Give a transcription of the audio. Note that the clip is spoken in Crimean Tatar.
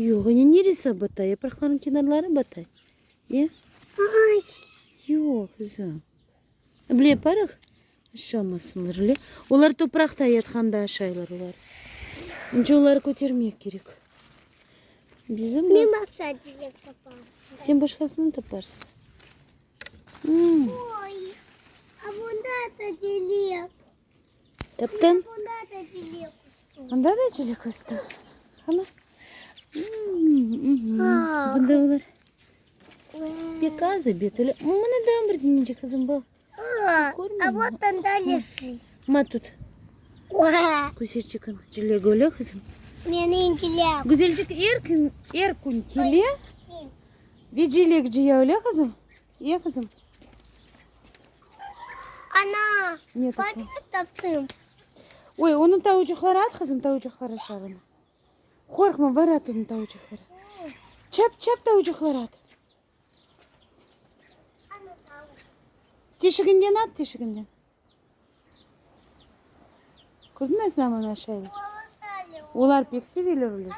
Yoq, ene neresi bata? Yapraqlarnıñ kenarları bata. E? Ay. Yoq, qızım. Bile yaparıq, aşamasınlar, öyle. Olar topraqta yatqanda aşaylar olar. Önce oları kötermek kerek. Bizim Men başqa cilek tapam. Sen başqasını taparsıñ. Oy, a bunda da cilek. Taptıñ? Bunda da cilek östi. Anda da cilek östi. Qana. Bunda olar pek az ebet. Öyle. Mına daa bir denecik qızım, baq. A vot anda leji. Ma tut. Güzelçikim, cilek öyle qızım. Menim cilek. Güzelçik er kün, er kün kele ve cilek cıya öyle qızım. E, qızım? Ana, Ne bak taptın? ne taptım. Oy, onı tavucıqlara at, qızım, tavucıqlar aşar onı. Qorqma, bar at onı tavucıqlara. Çap, çap tavucıqlara at. Ana tavuq. Teşiginden at, teşiginden. Kördiñ nasıl aman aşaylar? Olar pek seveler öyle.